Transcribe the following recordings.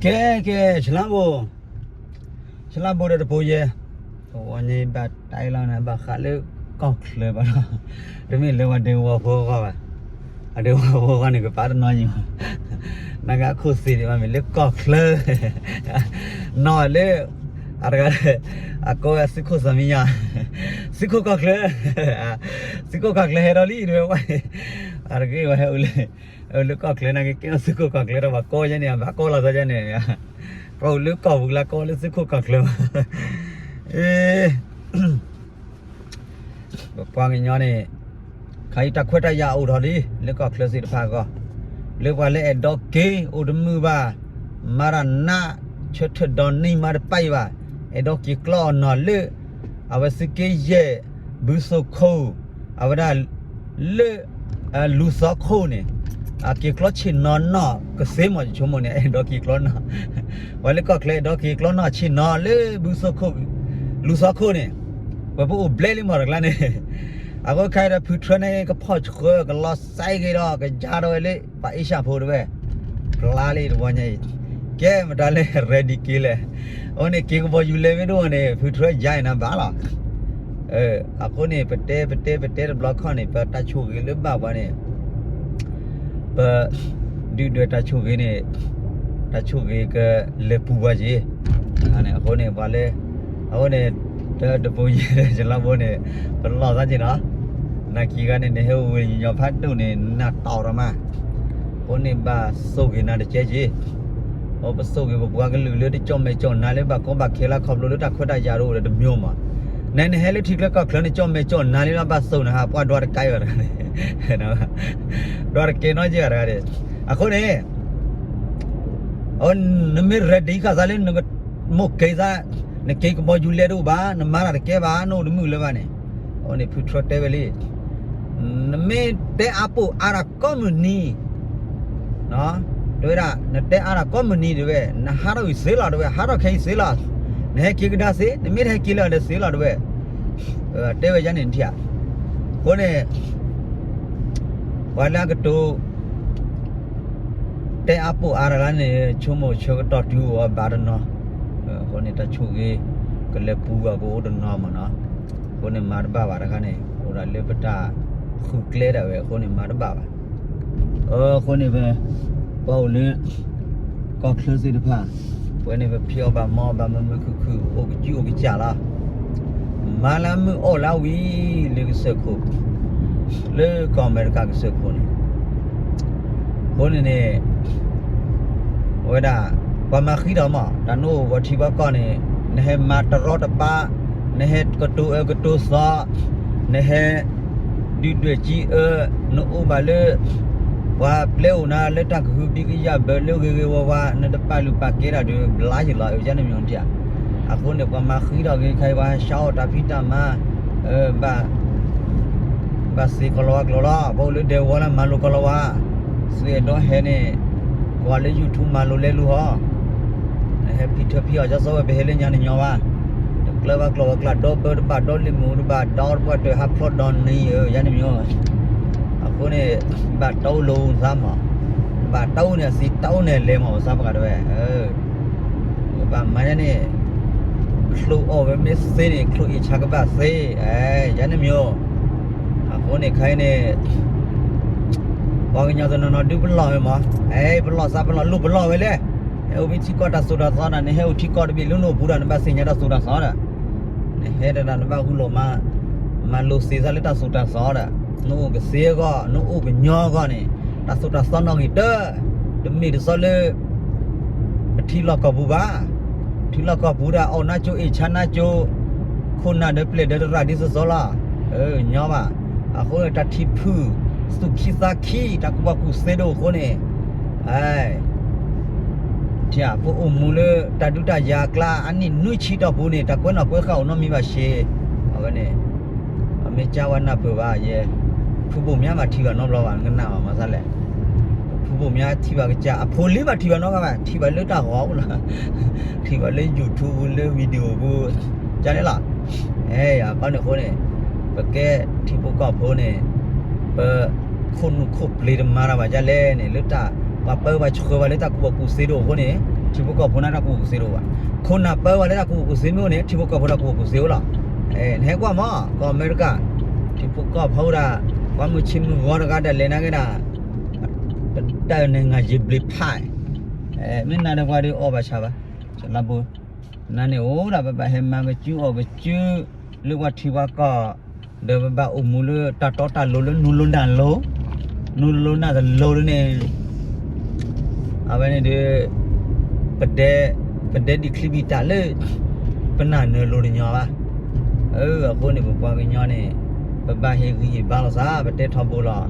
ကဲ ကဲ ဆလါဘိ, ဆလါဘိဒီးတပိၤယဲၢ်, တဝီညါဘၣ်တၢ်အံၤလီၤန့ၣ် ဘၣ်ဃးလၢကီၢ်ချၢဘၣ်လီၤ, တမ့ၢ်လၢပှၤဒ့ဝီဖိအဂီၢ်ဘၣ်, အဒ့ဝီဖိအဂီၢ်န့ၣ် ကပာ်တနီၤယံၤမး, နာ်က့အခိၣ်သ့ၣ်ဒံးဘၣ်မ့ၢ်လၢကီၢ်ချၢ, နီၢ်လၢ အတဂၤ အကိးဝဲသုးခိၣ်စီၤမံယၤ, သုးခိၣ်ကီၢ်ချၢ, သုးခိၣ်ကီၢ်ချၢဟဲဒီးလံတဝဲဝဲ, အတဂ့ၤဝဲဟဲအိၣ်လၢ အၢ လၢကီၢ်ချၢနာ်က့ ကဲထီၣ်သုးခိၣ်ကီၢ်ချၢဒီး ပှၤကိးယဲန့ၣ် ဘၣ်ကိးလီၤသီယဲန့ၣ်, ပှၤအိၣ်လၢကီၢ်ပူၤလၢကိးလၢသုးခိၣ်ကီၢ်ချၢမး, အ့ ပပှၤကညီန့ၣ် ခါအံၤတၢ်ခွဲးတၢ်ယာ်အိၣ်ထီၣ်လံ လၢကီၢ်ချၢသ့ၣ်တဖၣ်အဂီၢ်, လၢပှၤလၢအဲၣ်ဒိးက့ၤအိၣ်တမုာ်ဘၣ်, မၤတၢ်နး ဆၢထၢၣ်ဒီးနံၤမၤတပာ်အံၤဘၣ်, အဲၣ်ဒိးက့ၤကျီအီၤနီၢ်လၢ အဝဲသုးက့ယဲၢ် ဘုသိၣ်ခိၣ်, အဝဲဒၣ် လၢ လူၤသီခိၣ်န့ၣ်, အက့ၤကျီဆ့ၣ်နီၤနီၢ်ကသ့မး ယဆိကမိၣ်န့ၣ် အဲၣ်ဒိးက့ၤကျီနီၢ်, ပှၤလၢကီၢ်ချၢအဲၣ်ဒိးက့ၤကျီနီၢ်ဆ့ၣ်နီၤလၢ ဘုသိၣ်ခိၣ်, လူၤသီခိၣ်န့ၣ်, ပှၤပအိၣ်ဘျဲလံမးတကျါန့ၣ်, အဃိခဲအံၤဒီးဖုထြၢန့ၣ် ကဖီၣ်ဆှၢကလီၤစဲက့ၤဒီး ကယါထီၣ်ဝဲလၢ ပှၤအ့ၡၢၣ်ဖိတဝဲ, ဖျါလံတဝီညါအံၤ, ကဲမတၤလၢ ready က့ၤလဲၣ်, အဃိန့ၣ် က့ၤကဘီယူၤလဲၤမ့ၢ်တအိၣ်န့ၣ် ဖုထြၢယါအံၤနၤဘၣ်လီၤ အဃိန့ၣ် ပတဲပတဲပတဲတဘျီခီၣ်န့ၣ် ပတၢ်ဆိၣ်ဂ့ၤလၢဘၣ်ပှၤန့ၣ်, ပ ဒုၣ်ဒွဲၣ်တၢ်ဆိၣ်ဂ့ၤန့ၣ်, တၢ်ဆိၣ်ဂ့ၤကလဲၤပူၤပှၤက့ၤ, အဃိန့ၣ် ပှၤလၢ, အဃိန့ၣ် တၢ်တပိၤယဲၢ်ဒီးယလီၤဘိန့ၣ်, ပလီၢ်သးက့ၤနီၤ, နာ်က့ဂၤန့ၣ် နဟဲအိၣ်ဝဲညီညီဖးဒိၣ်န့ၣ် နၢ်တီၢ်ဒီးမး, အဃိန့ၣ် ဘၣ်ဆိၣ်ဂ့ၤနၤတကဲက့ၤ အိ ပဆိၣ်ဂ့ၤပပှၤကလုာ်လၢတကၠီၣ်မဲာ်ကၠီၣ်နါလၢဘၣ်ကီဘၣ်ခဲလၢခီဖျိလၢတၢ်ခွဲးတၢ်ယာ်တအိၣ်ဒီးတမံၤမး, နနဟဲလၢထံချၢကီၢ်ချၢန့ၣ် ကၠီၣ်မဲာ်ကၠီၣ်နါလၢဘၣ်သိၣ်နဟးပှၢ်ဒွးတကဲအီၤတဂၤန့ၣ်, ဒွးတကဲနီက့ၤအီၤတဂၤန့ၣ်, အဃိန့ၣ် နမ့ၢ် ready ဃာ်သးလၢနကမိၣ်က့ၤသး, နက့ၤကဘီယူၤလဲတအိၣ်ဘၣ်, နမၤတၢ်တကဲဘၣ်, နအိၣ်တမုာ်လၢၤဘၣ်န့ၣ်, အဃိန့ၣ် ဖုထြၢတဲဝဲလံ နမ့ၢ်တဲအါပိာ်အါတၢ်ကိးမုၢ်နံၤ, တဲဝဲဒၣ် နတဲအါတၢ်ကိးမုၢ်နံၤတဲဝဲ, နဟးထီၣ်အံၤသ့လီၤတဲဝဲ, ဟးထီၣ်ခဲအံၤသ့လီၤ, နဟဲက့ၤကဒါသ့, နမ့ၢ်တဟဲက့ၤလၢအီၤဒီးသ့လီၤတဲဝဲ, တဲဝဲယါန့ၣ်ထံၣ်ဧါ, အဃိန့ၣ် ပှၤလၢအကတိၤ တဲအါပိာ်အါတၢ်လၢန့ၣ် ဆိကမိၣ်ဆၢကတီၢ်တုၤအိၣ်အဘၣ်တနီၤ, အဃိန့ၣ် တၢ်ဆိၣ်ဂ့ၤ ကလဲၤပူၤဘၣ်ကအိၣ်တနီၤမးနီၤ, အဃိန့ၣ် မၤတဘၣ်ဘၣ်တခါန့ၣ် အိၣ်ဒၣ်လၢပတၢ်ဃုကျဲဒၣ်ဝဲ အဃိန့ၣ်မၤတဘၣ်ဘၣ်, အဃိန့ၣ် ပ ပှၤအိၣ်လၢ ကီၢ်ချၢသ့ၣ်တဖၣ်, ပဝဲန့ၣ် ပဖံးအီၣ်ဘၣ်မၤအီၣ်ဘၣ်မုာ်မုာ်ခုၣ်ခုၣ် အိၣ်ကကူအိၣ်ကစၢ်လီၤ, မၤလၢမုၢ်အီၣ်လၢဝံၤ လၢကစၢၢ်ခိၣ်, လၢကီၢ်အမဲရကၤကစၢၢ်ခိၣ်န့ၣ်, အဃိန့ၣ်န့ၣ် အဝဲဒၣ် ပှၤမၤဃံထီၣ်မး တၢ်နအိၣ်ပှၤထံပှၤကီၢ်န့ၣ် နဟဲမၤတရီတပါ, နဟဲကတိၤအၢကတိၤသီ, နဟဲ ဒုၣ်ဒွဲၣ်ကံအၢ, နအိၣ်ဘၣ်လၢ ပှၤပျဲအိၣ်နၤလၢတၢ်ကဟုဘံကယာ်ဘၢလၢဂ့ၤဂ့ၤဝါဝါ နတပာ်လုၢ်ပာ်ကဲတၢ်ဒီး ဘျါယလီၤ ယန့ၣ်မ့ၢ်ဧါ, အဃိန့ၣ် ပှၤမၤဃံထီၣ်ဂ့ၤခါအံၤ ပှၤဟဲဆါအီၣ်တၢ်ဖံးတၢ်မၤ, ဘၣ် ဘၣ်သ့ကီၤလၤဝါကျိာ်လီၤ, ပှၤအိၣ်လၢဒဲဝီလၢမၤလိကီၤလၤဝါ, သုအဲၣ်ဒိးဟဲန့ၣ်, ကွၢ်လၢ YouTube မၤလိလဲၤလူဟီ, နဟဲဖံးထၢဖံးအီၣ် ကၢ်စီဝဲ ပဟဲလၢညါနညီဘၣ်, တကျၢဘၣ်ကျီၢ်ဘၣ်ကျၢ် ဒီဘၢတဘၣ်ဒီလ့ၣ်မူတဘၣ် ဒီတပှၢ်တၢၢ်ဟးဖျိးဒီနံၤဧၢ ယန့ၣ်မ့ၢ်, အဃိန့ၣ် ဘၣ်တၢ်အိၣ်လၢသးမး, ဘၣ်တၢ်အိၣ်န့ၣ်အသံ တၢ်အိၣ်န့ၣ်အလဲမး ပသးပှၢ်တဝဲ ဘၣ်မၤညါန့ၣ်, ချိၣ်အီၣ်ဝဲမ့ၢ်သ့န့ၣ် ချိၣ်အ့ၣ်ဆါကဘၣ်သ့, ယန့ၣ်မ့ၢ်, အဃိန့ၣ်ခါအံၤန့ၣ်, ပှၤကညီတနီၤနီၤဒုးပလီၢ်ဝဲမး, ပလီၢ်သးပလီၢ်လိၣ်ပလီၢ်ဝဲလဲၣ်, နဟဲအိၣ်မ့ၢ်ထံကီၢ်တၢ်သိၣ်တၢ်သီဒီး နဟဲအိၣ်ထံကီၢ်တဘ့ၣ်လၢနအိၣ်ပူၤဒီး နဘၣ်သ့ၣ်ညါတၢ်သိၣ်တၢ်သီဒီး, နဟဲတဒၣ်နဘၣ်ဟူလီၤမၤ, မၤလိသ့သးလၢတၢ်သိၣ်တၢ်သီဒီး, နအိၣ်ကသ့အဂီၢ် နအိၣ်ကညီအဂီၢ်န့ၣ်, တၢ်သိၣ်တၢ်သီနီၣ်ဂံၢ်တၢ, တမ့ၢ်တသီလၢ ပထံလီၢ်ကီၢ်ပူၤဘၣ်, ထံလီၢ်ကီၢ်ပူၤဒၣ် အီၣ်နါကၠိအ့ၣ်ဆါနါကၠိ, ခိၣ်နၢ်ဒီးပျဲၢ်ဒီးတရၣ်ဒ်သိးသိးလီၤ, ညီဘၣ်, အဃိန့ၣ် တၢ်ထံဖုၣ်, သူၣ်ခံသးခံ တၢ်ကူၣ်ဘၣ်ကူၣ်သ့ဒိၣ်အဃိန့ၣ်, ပအိၣ်မူလၢတၢ်ဒုးတၢ်ယၤအကျါ အနံၣ်နွံဆံတီၢ်ပူၤန့ၣ် တၢ်ကွဲးနီၣ်ကွဲးဃာ်အိၣ်နီတမံၤဘၣ်ရှ့, အဝဲန့ၣ် အမ့ၢ်ကၢ်ဝဲနၢ်ပၢၢ်ဘၣ်ယဲ, ဖုဘိၣ်မၠါဘၣ်ထံၣ်ဘၣ်နီတဘျီဘၣ် နကနၣ်ဘၣ်မၤသးလဲၣ်, ဖုဘိၣ်မၠါထံၣ်ဘၣ်ကစၢ် အဖိလံဘၣ်ထံၣ်ဘၣ်နီတဂၤဘၣ် ထံၣ်ဘၣ်လၢတၢ်ဂီၤပူၤလီၤ, ထံၣ်ဘၣ်လၢ YouTube ပူၤလၢ video ပူၤ, ကန့ၣ်လီၤ, အဃိန့ၣ်အဃိန့ၣ်, ပကဲထံဖိကီၢ်ဖိန့ၣ်, ပ ခိၣ်နူာ်ခိၣ်ပျ့ၤတမၤတၢ်ဘၣ်ဒ်လဲၣ်န့ၣ် လၢတၢ်ပှၤပၢဘၣ်ဆှၢဘၣ်လၢတၢ်ကူၣ်ဘၣ်ကူၣ်သ့ဒိၣ်အဃိန့ၣ်, ထံဖိကီၢ်ဖိန့ၣ်တၢ်ကူၣ်ဘၣ်ကူၣ်သ့တအိၣ်ဘၣ်. ခိၣ်နၢ်ပၢဝဲလၢတၢ်ကူၣ်ဘၣ်ကူၣ်သ့မ့ၢ်အိၣ်န့ၣ် ထံဖိကီၢ်ဖိတၢ်ကူၣ်ဘၣ်ကူၣ်သ့အိၣ်လီၤ. နဟဲကွၢ်မး ကီၢ်အမဲရကၤ ထံဖိကီၢ်ဖိဒၣ် ပှၤမုၢ်ဆ့မုၢ်ဂီၤတဂၤဒၣ်လဲာ်နာ်က့ဒၣ် တၢ်န့ၣ်ငါယံာ်ဘျံးဖး မ့ၢ်နၤဒီးပှၤဒုးအီၣ်ဘၣ်ဆၣ်ဘၣ် လၢဘိ နၤန့ၣ်အိၣ်ဒၣ် ပဘၣ်ဟဲမၤကစုအီၣ်ကစု လၢပှၤထံပှၤကီၢ် ဒီးပဘၣ်အိၣ်မူလၢတၢ်တီတၢ်လိၤလၢနူလိနၢ်လိၤ နူလိနၢ်တလိၤဒ်န့ၣ် အဝဲန့ၣ်ဒီး ပဒဲ ပဒဲဒံးချံဘံၣ်တၢ်လၢ ပနၢ်နၢၤလိၤတညီဘၣ်. အဃိန့ၣ် ပပှၤကညီန့ၣ် ပဘၣ်ဟ့ၣ်ဂံၢ်ဟ့ၣ်ဘါလိာ်သး ပတဲထီဘိလီၤ.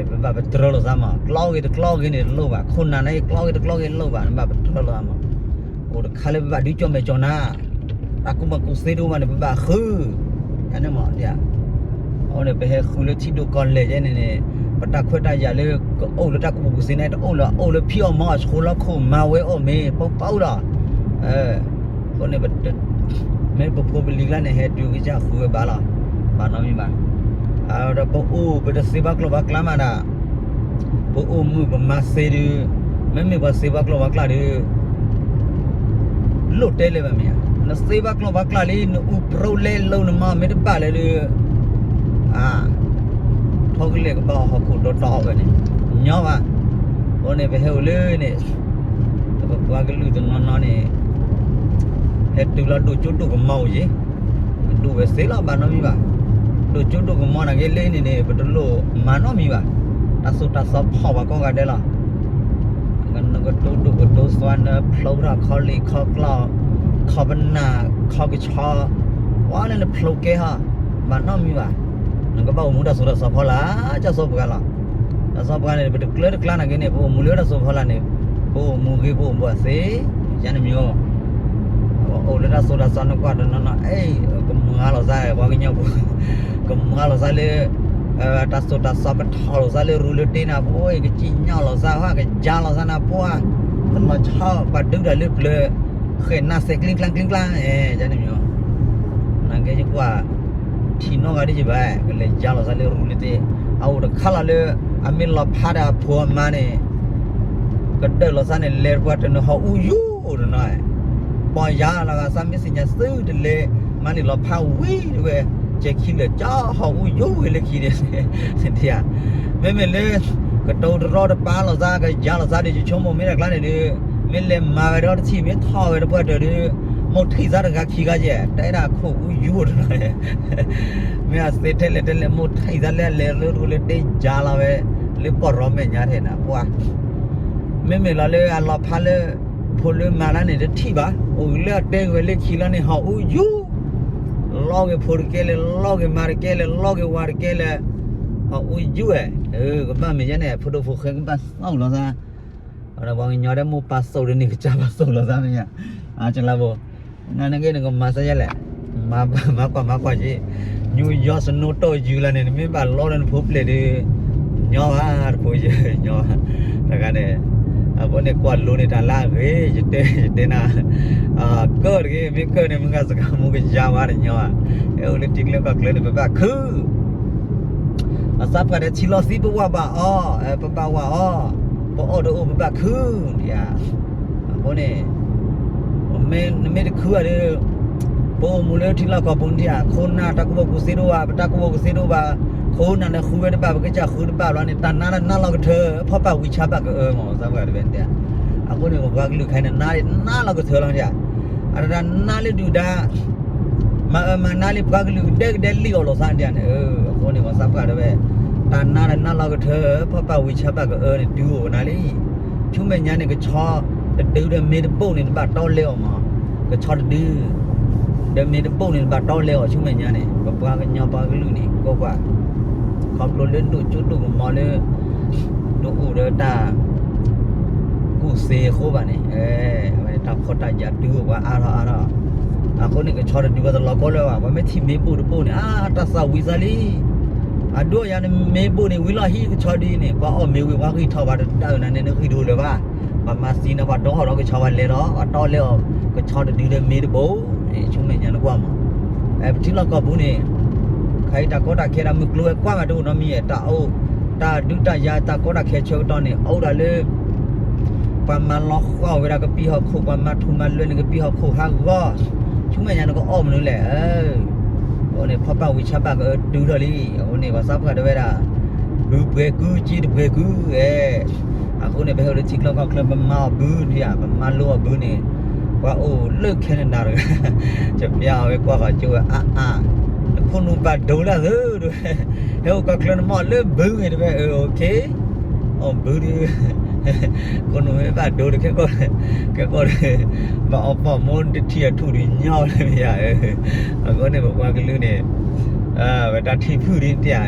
ပဘၣ်ပတြၢၤလိာ်သးမး ကျီဂ့ၤတကျီဂ့ၤန့ၣ်တလိၣ်ဘၣ် ခိၣ်နၢ်န့ၣ် ကျီဂ့ၤတကျီဂ့ၤတလိၣ်ဘၣ် နဘၣ်ပတြၢၤလိာ်သးမး အိၣ်တခါလၢပဘၣ်ဒုးကၠီၣ်မဲာ်ကၠီၣ်နါ တၢ်ကူၣ်ဘၣ်ကူၣ်သ့တအိၣ်ဘၣ်န့ၣ် ပဘၣ်ဃု ယန့ၣ်မး အဃိန့ၣ် ပဟဲဃုလၢထံဒိၣ်ကီၢ်လဲၢ်ယဲန့ၣ်န့ၣ် ပတၢ်ခွဲးတၢ်ယာ်လၢ ကအိၣ်လၢတၢ်ကူၣ်ဘၣ်ကူၣ်သ့န့ၣ် တအိၣ်လၢအအိၣ်လၢဖံးအီၣ်မၤအီၣ် ဆှိလီၤခိၣ်မၤဝဲအိၣ်မ့ၢ် ပပာ်အိၣ်ဒီး အဃိန့ၣ် မ့ၢ်ပဖိပလံၤကျါန့ၣ် ဟဲတုၤကစၢ်ဃုဝဲဘၣ်လီၤ. ဘၣ်နီတမံၤဘၣ်. ဒီးပအိၣ် ပတသ့ဘၣ်ကျိာ်ဘၣ်ကျါမးဒၣ် ပအိၣ်မုာ်ပမၤသ့ဒုး မ့မ့ၢ်ပှၤသ့ဘၣ်ကျိာ်ဘၣ်ကျါဒုး လိၣ်တဲလၢၤဘၣ်မ့ၢ်ဧါ. နသ့ဘၣ်ကျိာ်ဘၣ်ကျါလံ နအူပြိလဲလိာ်နမၤမ့ၢ်တဘၣ်လၢဒုး အါ ထီကလဲာ်ကဘၣ်အီၣ်ဟီၣ်ခိၣ်ဒီတီအီၣ်ဝဲန့ၣ် ညီဘၣ်. အဃိန့ၣ် ပဟဲအိၣ်လၢန့ၣ် ပပှၤကလုာ်တနီၤနီၤန့ၣ် ဟဲတုၤလီၤဒိၣ်ကၠိဒိၣ်ကမီၤအိၣ်ယ့ၣ် ဒိၣ်ဝဲသ့လီၤဘၣ်နီတမံၤဘၣ်. ဒိၣ်ကၠိဒိၣ်ကမီၤနာ်က့လၢန့ၣ်န့ၣ် ပတလိၣ်မၤနီတမံၤဘၣ်. တၢ်သိၣ်တၢ်သီဖီၣ်ပှၤကိးဂၤဒဲးလီၤ. နကတိၤဒိၣ်ကတိၤသွါ နဖျိထီၣ်ခီလ့ၣ်ခီကျီ ခီပနၢ်ခီကဆီ ပှၤလၢနဖျိကဲဟီ ဘၣ်နီတမံၤဘၣ်. နကဘၣ်အိၣ်မူတၢ်သိၣ်တၢ်သီဖီလာ် ကၢ်စီပှၤလီၤ. တၢ်စီပှၤန့ၣ် ပတကျၢတကျါနာ်က့န့ၣ် ပအိၣ်မူလၢတၢ်သိၣ်ဖီလာ်န့ၣ် ပအိၣ်မူဂ့ၤ ပအိၣ်မူအသ့ ယန့ၣ်မ့ၢ် ပအိၣ်လၢတၢ်သိၣ်တၢ်သီနကွၢ်တနီၤနီၤ အဲ ကမၤလိာ်သး ပှၤကညီဖိ ကမၤလိာ်သးလၢ တၢ်သိၣ်တၢ်သီကထီၣ်လိာ်သးလၢရူလၢတ့နၤ ပအိၣ်ကစံၣ်ညီၣ်လိာ်သး ကယါလိာ်သးနၤ ပှၤ တလီၤဆီ ပှၤဒုးတၢ်လၢပျၢၤ ဃဲၣ်နၢ်စဲးကျ့ကျါကျ့ကျါ အဲ ယန့ၣ်မ့ၢ် နာ်က့ယကွၢ် ထံၣ်နီတဂၤဒ်ယဘၣ် ကလဲၤယါလိာ်သးလၢရူလၢတ့ အအိၣ်တခါလီၤလၢ အမ့ၢ်လီၤဖးဒီးအဖိအမါန့ၣ် ကဒၢၣ်လိာ်သးန့ၣ် လဲၤပှၤတနုာ်ဟီၣ်အူယူၢ်တနီၤ ပီၢ်ယါလီၤဂာ်သးမ့ၢ်သ့ၣ်ညါသုတလဲၤ မၤန့ၢ်လီၤဖးဝံၤတဝဲ ကဲခံလၢာ်ကၠီဟီၣ်အူယူၢ်ဝဲလၢခံန့ၣ် မ့မ့ၢ်လၢ ကတိၤတရီတပါလိာ်သး ကယါလိာ်သးဒီး ယဆိကမိၣ်မ့ၢ်တၢ်ကျါန့ၣ်ဒီး မ့ၢ်လဲၤမၤဝဲဒီးတထံၣ် မ့ၢ်ထီၣ်ဝဲတပှၢ်တၢၢ်ဒီး မိၢ်ထံၣ်သးတဂၤခံဂၤယဲၢ် တဲဒၣ်ခိၣ်အူယူၢ်တနီၤ မ့ၢ်အသ့ထဲလဲၣ်ထဲလဲၣ် မိၢ်ထံၣ်သးလၢအလဲၤလၢရူလၢတ့ယါလီၤဝဲ လၢပီၢ်ရီမဲာ်ညါထဲနၤ ပှၤ မ့မ့ၢ်လီၤလၢအလီၤဖးလၢ ဖိလၢမါလၢန့ၣ်တထံၣ်ဘၣ် အိၣ်လၢအတဲဝဲလၢခံလီၤန့ၣ် ဟီၣ်အူယူၢ် လီၤဂ့ၤဖိတကဲလၢၤ လီၤဂ့ၤမါတကဲလၢၤ လီၤဂ့ၤဝၤတကဲလၢၤ ဟီၣ်အူယူၢ်ဝဲ ကဘၣ်မ့ၢ်ယဲန့ၣ် ဖိဒိၣ်ဖိၣ်ဃဲကဘၣ်သိၣ်လိာ်သး ဒီးပှၤကညီဒဲးမိၢ်ပၢ်သိၣ်ဒီးန့ၣ် ကစၢ်ဘၣ်သိၣ်လိာ်သးမ့ၢ်ယါ အါကလါဘိ နနဂ့ၢ်နကမၤစၢ်ယဲလဲၣ် မၤကွၢ်မၤကွၢ်က့ၤ ညိယီစနိတိၢ်ယုၢ်လီၤန့ၣ် နမ့ၢ်ဘၣ်လီဒီးနဖိပျဲၢ်ဒီး ညီဘၣ်တဖိယဲၢ် ညီဘၣ် တဂၤန့ၣ် အဃိန့ၣ်ကွၢ်လိန့ၣ်တၢ်လၢအဂ့ၤ ယတဲ ယတဲနၤ ကၢၢ်တဂ့ၤ မ့ၢ်ကၢၢ်န့ၣ် မုၢ်ဂၤစကၤမူကယါဝါတညီဘၣ် အဲၣ်အိၣ်လၢထံကျၢၢ်ကီၢ်ကျၢၢ်န့ၣ် ပဘၣ်ခု အသးပှၢ်ဒီးထံလီၤသံပဝၢ်ဘၣ်အီၤ ပဘၣ်ဝၢ်အီၤ ပအီၣ်တအိၣ်ပဘၣ်ခု ဒ်အံၤ အဃိန့ၣ် နမ့ၢ်တခုဘၣ်ဒီး ပအိၣ်မူလၢထံလီၢ်ကီၢ်ပူၤန့ၣ် ခိၣ်နၢ်တၢ်ကူၣ်ဘၣ်ကူၣ်သ့တအိၣ်ဘၣ် ပတၢ်ကူၣ်ဘၣ်ကူၣ်သ့တအိၣ်ဘၣ် ခိၣ်နၢ်န့ၣ်ဃုဝဲတဘၣ် ပကစၢ်ဃုတဘၣ်ဘျီန့ၣ် တၢ်နါတၢ်နါလီၤကထၢ ဖီၣ်ပာ်ဝံၤဆါဘၣ်ကအၢမး သးပှၢ်တဝဲန့ၣ် အဃိန့ၣ် ပပှၤကလုာ်ခဲအံၤန့ၣ် နါနါလီၤကထၢလီၤန့ၣ် အတၢ်နါလၢဒုၣ်ဒါ မၤအၢမၤနါလံ ပှၤကလုာ်ကဒဲကဒဲလံၣ်အီၣ်လိာ်သးဒ်န့ၣ် အဃိန့ၣ် ပှၤသးပှၢ်တဝဲ တၢ်နါတၢ်နါလီၤကထၢ ဖီၣ်ပာ်ဝံၤဆါဘၣ်ကအၢန့ၣ် တုၤအိၣ်နၤလံ ဆူမဲာ်ညါန့ၣ် ကဆီတဒုဒီးမ့ၢ်တဘိၣ်န့ၣ် တဘၣ်တီလဲအီၤမး ကဆီတဒု ဒီးမ့ၢ်တဘိၣ်န့ၣ် တဘၣ်တီလဲအီၤ ဆူမဲာ်ညါန့ၣ် ပပှၤကညီပှၤကလုာ်န့ၣ် ကိးကွၢ် ခီဖျိလၢဒိၣ်ကၠိဒိၣ်ကမီၤလၢ တအိၣ်ဒီးတၢ် ကူၣ်သ့အဃိဘၣ်န့ၣ် အဝဲန့ၣ်တၢ်ဖှီၣ်တၢ်ယာ်တုၤအိၣ်ပှၤအါထီၣ်အါထီၣ် အဃိန့ၣ် ကဆီတဒုပှၤတလီၤကီလၢၤဘၣ် ပှၤမ့ၢ်ထံၣ်မ့ၢ်ဘိၣ်တဘိၣ်န့ၣ် အါ တၢ်သၣ်ဝံၤသးလံ အဒိၣ်ယၤန့ၣ် မ့ၢ်ဘိၣ်န့ၣ် ဝံၤလီၤဟံၣ်ကဆီဒုန့ၣ် ပှၤအီၣ်မ့ၤဝံၤ ပှၤဂံၢ်ထီၣ်ပှၤတတၢၢ်နၤန့ၣ် နဂံၢ်တအိၣ်လၢၤဘၣ် ပှၤမၤသံန့ၣ် ပှၤဒိးဟီၣ်ဒီးကဆီပှၤလဲၤလီၤ ပှၤတီလဲအီၤ ကဆီတဒုဒီးမ့ၢ်တဘိၣ်န့ၣ် ဆူမဲာ်ညါနကွၢ်မး ပထံလီၢ်ကီၢ်ပူၤန့ၣ် ခဲအံၤတၢ်ကီတၢ်ခဲတၢ်မုၢ်ကျိၤဝဲကွၢ်မးတအိၣ်နီတမံၤ တၢ်အိၣ် တၢ်ဒုးတၢ်ယၤတၢ်ကီတၢ်ခဲဆၢကတီၢ်န့ၣ် အိၣ်ဒၣ်လၢ ပှၤမၤလီၤဃီဝဲဒၣ်ကပံာ်ဟီၣ်ခိၣ်, ပှၤမၤထူမၤလွဲနကပံာ်ဟီၣ်ခိၣ်ဟးဂီၤ, ဆူမဲာ်ညါနကအီၣ်မနုၤလဲၣ်. အဃိန့ၣ် ဖီၣ်ပာ်ဝံၤဆါဘၣ်ကအၢတုၤထီၣ်လံ. အဃိန့ၣ် ပှၤသးပှၢ်တဲဝဲဒၣ် ဘုပှဲၤကု က့တပှဲၤကုဧဲ. အဃိန့ၣ် ပဟဲအိၣ်လၢထံချၢကီၢ်ချၢ ပမၤအီၣ်ဘုဧါ, ပမၤလိအီၣ်ဘုန့ၣ် ပှၤအိၣ်လၢ Canada တဂၤ, ယပျါအီၤဝဲကွၢ်ဃီၤကၠိဝဲအါအါ, နခိၣ်နူာ်ဘၣ်ဒိလၢသုဒၣ်ဝဲ, ဟဲအိၣ်ကီၢ်ချၢနမ့ၢ်အီၣ်လၢဘုဂ့ၤတဝဲ, အၢ okay, အီၣ်ဘုဒုး, ခိၣ်နူာ်မ့ၢ်ဘၣ်ဒိဒီး ခဲကီၢ်, ခဲကီၢ်ဒီး ဘၣ်အီၣ်ပီၣ်မူတထံၣ်အထူၣ်ဒုးညီလၢမ့ၢ်ဧါ. အဃိန့ၣ် ပပှၤကလုာ်န့ၣ် ဝဲတၢ်ထံၣ်ဖုၣ်ဒ်တၢ်,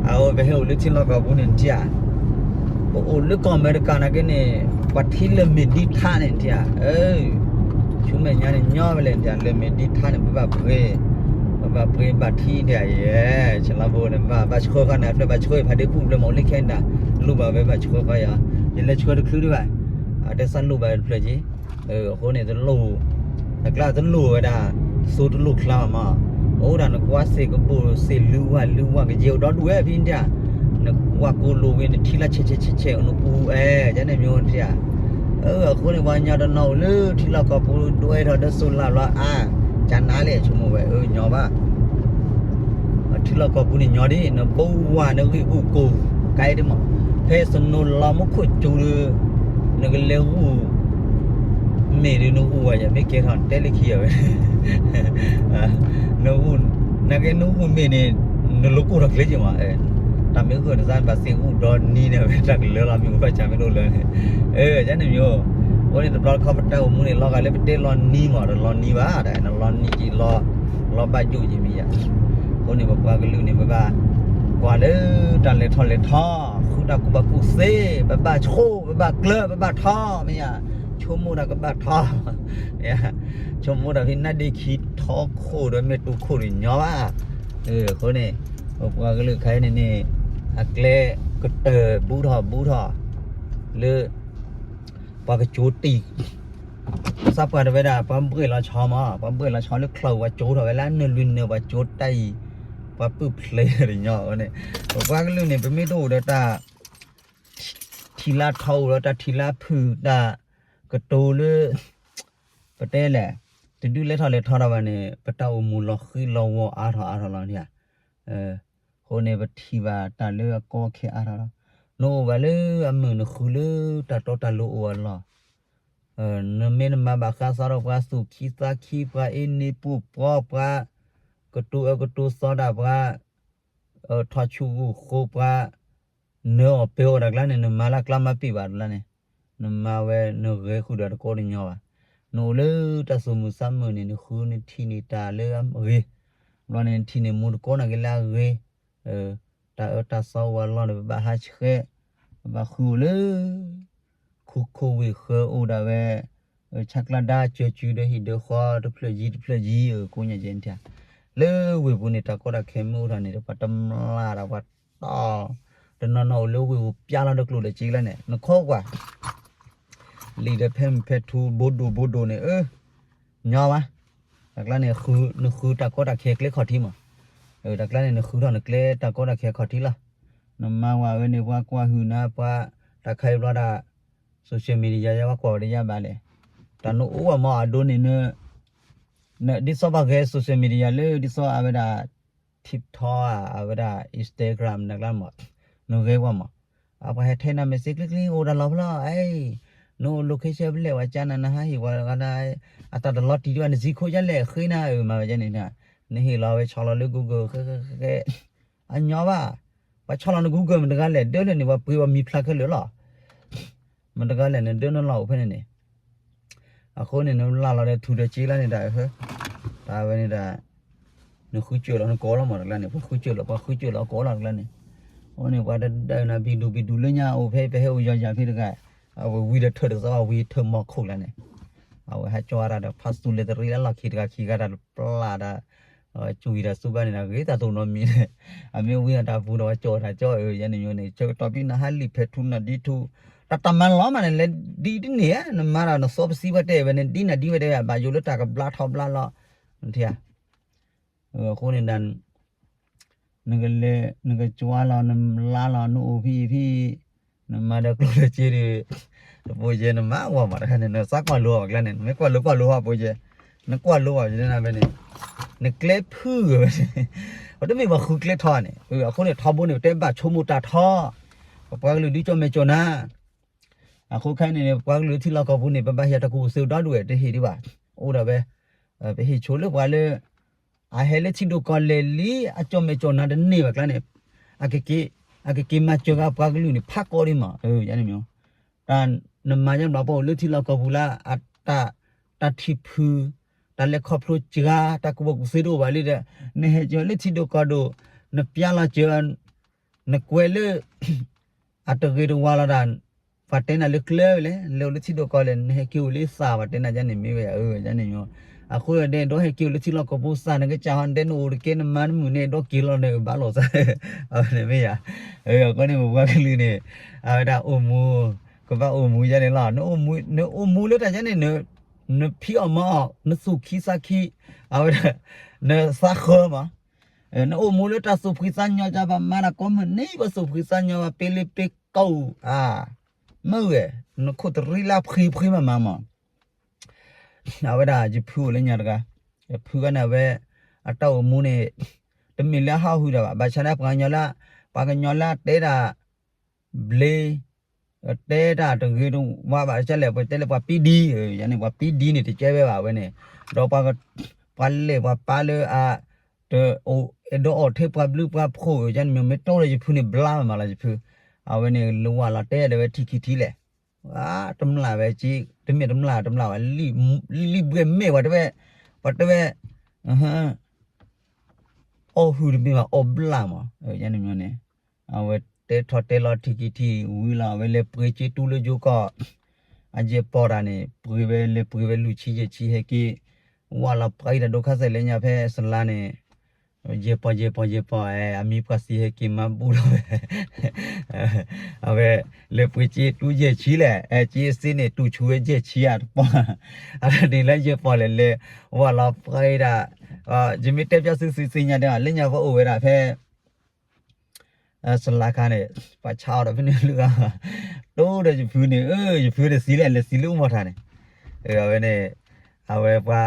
အဝဲပဟဲအိၣ်လၢထံလီၢ်ကီၢ်ပူၤန့ၣ်တၢ်, ပအိၣ်လၢကီၢ်အမဲရကၤနာ်က့န့ၣ် ပှၤထံလၢမ့ၢ်ဒ်ထါန့ၣ်တၢ်, ဆူမဲာ်ညါန့ၣ် ညီဝဲလဲၣ်တၢ် လၢမ့ၢ်ဒ်ထါန့ၣ် ပဘၣ်ပှ့ၤ, ပဘၣ်ပှ့ၤဘၣ်ထံတၢ်ယဲ, ဆလီဖိန့ၣ် ဘၣ်ဘၣ်ဆှၢဃီန့ၣ် အဖျၢၣ်ဘၣ်ဆှၢဖးဒ့ပူၣ်ဖျၢၣ်မ့ၢ်အိၣ်လၢ Canada လိၣ်ဘၣ်ဝဲဘၣ်ဆှၢဃီယၤ, ယလဲၤဆှၢတချုးဒံးဘၣ်, အတဲစၢ်လိၣ်ဘၣ်တဖျၢၣ်က့ၤ, အဃိန့ၣ် တလိၣ်, တကျါတလိၣ်ဝဲဒၣ်, သိတလိၣ်ချါမး, အိၣ်ဒၣ်နကွၢ်စ့ၢ်ကဘိၣ်စ့ၢ်လုၢ်ဝၢ်လုၢ်ဝၢ် ကယဲၢ်အိၣ်ဒီဒူၣ်ဝဲဖဲန့ၣ်တၢ်, နကွၢ်ကိၣ်လိာ်ဝဲ နထံၣ်လၢဆဲးဆဲးဆဲးဆဲး နပူၤအဲၣ် ကန့ၣ်မ့ၢ်အိၣ်တၢ်, အဃိန့ၣ် ပှၤကညီတနီၤအိၣ်လၢထံလီၢ်ကီၢ်ပူၤ ဒွဲထီၣ်ဒီး solar လီၤအါ, ကနါလဲၣ် ဆိကမိၣ်ဝဲ အၢ ညီဘၣ် ထံလီၢ်ကီၢ်ပူၤန့ၣ်ညီဒ် နဘိဝၢ်နဂံၢ်အူၣ်ကိၢ်ကါဒ်မး, ဖဲ snow လီၤမူခိၣ်စူၤဒီး နကလဲၤဂူၢ် မ့ၢ်ဒီးနဂူၢ်ဝဲယၤ မ့ၢ်ကဲထီၣ်တဲလၢခံအဝဲ နဂူၢ်, နာ်က့နဂူၢ်မ့ၢ်န့ၣ် နလိၣ်ကိၢ်ထီၣ်ချ့က့ၤမး, တၢ်မ့ၢ်ဂုၢ်နသးဘၣ်သ့ၣ်ဂူၢ်ဒီနံၤန့ၣ် ဝဲတၢ်ကလၢလီၤ မ့ၢ်ဂုၢ်ဘၣ်ဆၣ်မ့ၢ်တအိၣ်လၢန့ၣ်, ကန့ၣ်မ့ၢ်အိၣ်, အဃိန့ၣ်တဘျီတခီပတၢ်အိၣ်မူန့ၣ် လီၤဂာ်လၢပတဲလီၤနံၤမး တလီၤနံၤဘၣ်, နလီၤနံၤက့ၤလီၤ, လီၤဘၣ်ယိၣ်က့ၤမ့ၢ်ယၤ, အဃိန့ၣ် ပပှၤကလုာ်န့ၣ် ပဘၣ်ကွၢ်လၢတၢ်လဲၤထီၣ်လဲၤထီ, ဃုတၢ်ကူၣ်ဘၣ်ကူၣ်သ့, ပဘၣ်ဆိ, ပဘၣ်ကျၢၤ, ပဘၣ်ထီ, မ့ၢ်ယၤ, ဆိကမိၣ်တၢ်ကဘၣ်ထီ, မ့ၢ်ယၤ, ဆိကမိၣ်တၢ်ဖဲနါဒ့ခံထီခိၣ်ဒီးမ့ၢ်တူၢ်ခိၣ်န့ၣ်ညီဘၣ်, အဃိန့ၣ် ပပှၤကလုာ်ခဲအံၤန့ၣ်န့ၣ် အကျဲကတၢၢ်ဘူးထီၣ်ဘူးထီၣ် လၢ ပှၤကကၠိတံၢ်, ပှၤသးပှၢ်တဲဝဲဒၣ် ပှၤဘှ့ၣ်လီၤဆီမး, ပှၤဘှ့ၣ်လီၤဆီလၢချီၣ် ပှၤကၠိထီၣ်ဝဲလၢနၢ်လွံၢ်နၢ် ပှၤကၠိတၢ်အံၤ, ပှၤပုၢ်ဖျဲးတညီန့ၣ်, ပပှၤကလုာ်န့ၣ် ပမ့ၢ်တအိၣ်ဒီးတၢ် ထံၣ်လါထီ အိၣ်ဒီးတၢ်ထံၣ်လါဖုၣ်တၢ်ကတိၤလၢ ပတဲလဲၣ်, တဒုးလဲၤထီၣ်လဲၤထီထီၣ်ဘၣ်န့ၣ် ပတၢ်အိၣ်မူလီၤဃံလီၤဝီၤအါထီၣ်အါထီၣ်လီၤန့ၣ်ဧါ, အဃိန့ၣ် ပထံၣ်ဘၣ်တၢ်လၢအကီအခဲအါထီၣ်လီၤ, နအိၣ်ဘၣ်လၢအမုာ်နဃုလၢတၢ်တီတၢ်လိၤအိၣ်အလီၢ်, နမ့ၢ်နမၤဘၣ်ဃးစးထီၣ်ပှၤသူၣ်ခံသးခံ ပှၤအ့န့ပူၤပှီၤ ပှၤကတိၤအၢကတိၤသီဒၣ်ပှၤ ထီၣ်ဆူၣ်ဂူာ်ဃိပှၤ, နၢအီၣ်ပၢအီၣ်တၢ်ကျါန့ၣ် နမၤလၢကျါမၤပ့ၢ်ဘၣ်တကျါန့ၣ်, နမၤဝဲနဂဲၤဃုာ်ဒီးတကိးတညီဘၣ်, နအိၣ်လၢတၢ်သူၣ်မုာ်သးမုာ်န့ၣ် နဃုနထံၣ်န့ၢ်တၢ်လၢအဂ့ၤ, ဘျီန့ၣ်နထံၣ်န့ၢ်မူတကိးနာ်က့လၢအဂ့ၤ, တၢ်အၢတၢ်သီအိၣ်အလီၢ်န့ၣ် ပဘၣ်ဟးဆှဲး, ပဘၣ်ဃုအိၣ်လၢ ခူခိၣ်ဝ့ၢ်ဃၢအိၣ်ဒၣ်ဝဲ, ဆၣ်ကျါဒါစၢၤစုဒီးဟံၣ်ဒီးဃီ တဖျၢၣ်ယံၤတဖျၢၣ်ယံၤ ကိးညါကဲန့ၣ်, လၢဝ့ၢ်ပူၤန့ၣ် တၢ်ကီတၢ်ခဲမ့ၢ်အိၣ်ထီၣ်န့ၣ် ပှၤတမျၢ်ဒီးပှၤတီၢ်, တနီၤနီၤအိၣ်လၢဝ့ၢ်ပူၤပျၢ်လီၤဒီးကျိၣ်ဒီးစ့လီၤန့ၣ် နခီကွၢ် လံာ်ဒီးဖဲမုၢ်ဖဲထူ ဘိဒိၣ်ဘိဒိၣ်န့ၣ် အၢ ညီဘၣ်, တၢ်ကျါန့ၣ် နဃုတၢ်ကီတၢ်ခဲကျဲခီၣ်ထံးမး, တၢ်ကျါန့ၣ် နဃုထီၣ်နကျဲတၢ်ကီတၢ်ခဲခီၣ်ထံးလီၤ, နမၤဝဲန့ၣ် ပှၤကွၢ်ဟုၣ်နၤ ပှၤတၢ်ခါအံၤဘျီဒၣ် social media ယါပှၤကွၢ်ဝဲတယါဘၣ်လဲၣ်, တၢ်နအိၣ်ဝဲမးအဒိန့ၣ် ဒ်သိးပှၤဂဲၤ social media လၢဒ်သိးအဝဲဒၣ် TikTok အဝဲဒၣ် Instagram နကျါမး, နဂဲၤကွၢ်မး, အပှၤဟဲထဲနၤ message ကျ့ကျ့ အိၣ်တၢ်လီၢ်ဖဲလီၤ, နအိၣ် location ဖဲလဲၣ် ပှၤကနၤ နဟးဟ့ၣ်ပှၤဂၤဒၣ်, အတၢ်တလီၤတံၢ်ဒံးဘၣ် န zip code ယါလဲၣ် ဃ့နၤ အၢ မၤဝဲကဲန့ၣ်, နဟ့ၣ်လီၤဝဲဆီလီၤလၢ Google ဃဲဃဲဃဲဃဲ, အညီဘၣ်, ပှၤဆီလီၤန Google မတဂၤလဲၣ် ဒၢလၢန့ၣ် ပှၤပှ့ၤပှၤမံၤဖျါခဲလၢာ်လီၤ မတဂၤလဲၣ် နဒၢနလီၢ်အိၣ်ဖဲန့ၣ်န့ၣ်, အဃိန့ၣ် နလၢ်လီၤဒီးထူဒီးစ့လီၤန့ၣ်တၢ်, တၢ်ဝဲန့ၣ်ဒၣ်, နဃုစၢၢ်လီၤနကိးလီၤမးတကျါန့ၣ်, ပှၤဃုစၢၢ်လီၤ ပှၤဃုစၢၢ်လီၤကိးလီၤတကျါန့ၣ်, အဃိန့ၣ် ပှၤတဒၢနၤဘံဒူဘံဒူလၢညါအိၣ်ဖဲ ပဟဲအိၣ်ယီၤယၤဖဲတဂၤ, အဝဲဝံၤဒီးထၢၣ်တသီ ဝံၤထၢၣ်မီၤခိၣ်လၢန့ၣ်, အဝဲဟးကၠီတၢ်ဒီး ဖးသူလ့ၤတရံးလၢလီၢ်ခံတဂၤခံဂၤတၢ်တပျၢ်ဒီး ကၠူဝံၤဒီးသူဘၣ်န့ၣ်ဒီး ဂ့ၤသးသိးနီတမံၤန့ၣ်, အမ့ၢ်ဝံၤအတၢ်ပူၤဒီး ပှၤကၠီတၢ်ကၠီအၢ ယဲန့ၣ်ယိန့ၣ် ဆၢကတီၢ်ဖဲနဟးလံာ်ဖဲထူနဒံထူ, တၢ်တၢ်မၤလီၤမးန့ၣ် လဲၤဒ်တန့ၢ်ဧါ, နမၤဒီးနသီပစံးဘၣ်တဲဝဲန့ၣ် ဒ်နဒ်ဝဲတဲဝဲ ဘၣ်ယိၣ်လၢတၢ်ကဘျါထီဘျါလီၤ, နထံၣ်ဧါ, အဃိန့ၣ်ဒၣ် နကလဲၤ နကကွၢ်လီၤ နလါလီၤ နအိၣ်ဖဲအံၤဖဲအံၤ, နမၤဒီးကျိၣ်လၢက့ဒီး တပိယဲ နမၤဝဲမးတခါန့ၣ် နသးကွၢ်လိအီၤကျါန့ၣ် နမ့ၢ်ကွၢ်လိကွၢ်လိဟီၣ်ပိယဲ နကွၢ်လိအီၤယဲန့ၣ်ဖဲန့ၣ် နကျဲဖုဂ့ၤဝဲန့ၣ် ပတမ့ၢ်ပှၤဃုကျဲထီန့ၣ် အဃိန့ၣ်ထီဘိန့ၣ် ပတဲဘၣ်ဆိကမိၣ်တၢ်ထီ ပပှၤကလုာ်ဒုးကၠီၣ်မဲာ်ကၠီၣ်နါ အဃိခဲအံၤန့ၣ် ပှၤကလုာ်လၢထံလီၢ်ကီၢ်ပူၤန့ၣ် ပဘၣ်ဟ့ၣ်တၢ်ကူၣ်သ့ဒိၣ်ဒိၣ်ဝဲတဟ့ၣ်ဒံးဘၣ် အိၣ်ဒၣ်ဝဲ ပဟ့ၣ်ဆိလၢပှၤလၢ အဟဲလၢထံဒိၣ်ကီၢ်လဲၢ်လံ အကၠီၣ်မဲာ်ကၠီၣ်နါတန့ၢ်ဘၣ်ကျါန့ၣ် အကက့ၤ အကက့ၤမၤစၢၤဂၤပှၤကလုာ်န့ၣ် ဖးကီဒံးမး ယန့ၣ်မ့ၢ် တၢ်နမၤယဲဘျီပအိၣ်လၢထံလီၢ်ကီၢ်ပူၤလၢ အတၢ် တၢ်ထံၣ်ဖု တၢ်လဲၤခီဖျိစှၤ တၢ်ကူၣ်ဘၣ်ကူၣ်သ့တအိၣ်ဘၣ်လံဒီး နဟဲက့ၤလၢထံဒိၣ်ကီၢ်ဒိၣ် နပျဲလီၤစၢၤ နကွဲးလၢ အတဂ့ၤတဝါလီၤဒၣ် ပှၤတဲနၤလၢကျၢၤလဲၣ် လဲၤအိၣ်လၢထံဒိၣ်ကီၢ်လဲၢ် နဟဲက့ၤအိၣ်လၢသး ပှၤတဲနၤဒ်န့ၣ်မ့ၢ်ဝဲယၤ အၢ ဒ်န့ၣ်မ့ၢ် အဃိဒဲး ဒီးဟဲက့ၤအိၣ်လၢထံလီၢ်ကီၢ်ပူၤသး နကစၢ်ဟီ နတဲနအိၣ်တက့ၢ် နမါနမုာ်န့ၣ် ဒီးက့ၤလီၤန့ၣ် ဘၣ်လိာ်သး အဝဲန့ၣ်မ့ၢ်ယၤ အဃိန့ၣ် ပပှၤကလုာ်န့ၣ် အဝဲဒၣ်အိၣ်မူ ကဘၣ်အိၣ်မူယဲန့ၣ်လီၤ နအိၣ်မူလၢတၢ်ယဲန့ၣ် နဖံးအီၣ်မၤအီၣ် နသူၣ်ခံသးခံ အဝဲဒၣ် နသးဃၢမး နအိၣ်မူလၢတၢ်သူၣ်ဖှံသးညီ ကဘၣ်မၤတၢ်ကိးမုၢ်နံၤ ပှၤသူၣ်ဖှံသးညီ ပှၤပ့လ့ပ့ကီၢ် အါ မ့ၢ်ဝဲ နခိၣ်တရံးလၢဖှံဖှံမးမးမး အဝဲဒၣ်ယဖုအိၣ်လၢညါတဂၤ ယဖုဂၤန့ၣ်ဝဲ အတၢ်အိၣ်မူန့ၣ် တမ့ၢ်လၢအဟးဟုၣ်တၢ်ဘၣ် ဘၣ်ဆၣ်န့ၣ် ပှၤကညီလၢ ပှၤကညီလၢအတဲဒၣ် ဘျ့ တဲတၢ်တဂ့ၤတဝါဘၣ် ကလဲၣ် ပတဲလၢပှၤပံဒံ ယန့ၣ် ပှၤပံဒံန့ၣ် တကဲဝဲဘၣ်ဝဲန့ၣ် ဒီး ပှၤလဲၣ်ပှၤပၢ်လၢအ တအိၣ်အဲၣ်ဒိးအီၣ်ထဲပှၤဘျုးပှၤဖှိၣ် ယန့ၣ်မ့ၢ်မ့ၢ်တိၢ်လၢယဖုန့ၣ် ဘျါမးလီၤယဖု အဝဲန့ၣ် လၢဝၤလီၤတဲဒီးဝဲထံခံထံလဲၣ် တမျၢ်ဝဲ တမ့ၢ်တမျၢ်တမျၢ်ဝဲ လံာ်ဘှဲၣ်မဲာ်ဝဲတဝဲ ပှၤတဝဲ အီၣ်ဟုၣ်တမ့ၢ်ဘၣ် အီၣ်ဘျၣ်မး န့ၣ် အဝဲတဲထီၣ်တဲလီၤထံခံထံဝံၤလီၤ အဝဲလဲၤပှ့ၤက့တူလၢယိၤကီၢ် အယဲၢ်ပီၢ်တၢ်န့ၣ် ပှ့ၤဝဲလဲၤပှ့ၤဝဲလွံၢ်ဆံယဲၢ်ဆံဟဲက့ၤ ဝၤလီၤပှ့ၤတၢ်ဒိခါစဲးလၢညါဖဲစလါန့ၣ် ယဲၢ်ပီၢ်ယဲၢ်ပီၢ်ယဲၢ်ပီၢ် အမံၤပှၤသံဟဲက့ၤမၤဘူၣ်လီၤဝဲ အဝဲ လဲၤပှ့ၤက့တူယဲၢ်ဆံလဲၣ် က့အစ့န့ၣ် တူၢ်ဆူၣ်ဝဲယဲၢ်ဆံဧါတပီၢ် အတၢ်န့ၣ်လၢယဲၢ်ပီၢ်လဲၣ်လဲၤ ဝၤလီၤပှ့ၤဒၣ် ယမ့ၢ်တဲပျီသုသုသ့ၣ်ညါဒီး လၢညါပအိၣ်ဝဲဒၣ်ဖဲ စလါခါန့ၣ် ပှၤဆါအီၤဒီးဖဲန့ၣ်လၢ တိၢ်ဒီးယဖုန့ၣ် ယဖုတသံလဲၣ် လဲၤသံလၢအိၣ်မီၤထါန့ၣ် အဝဲန့ၣ် အဝဲပှၤ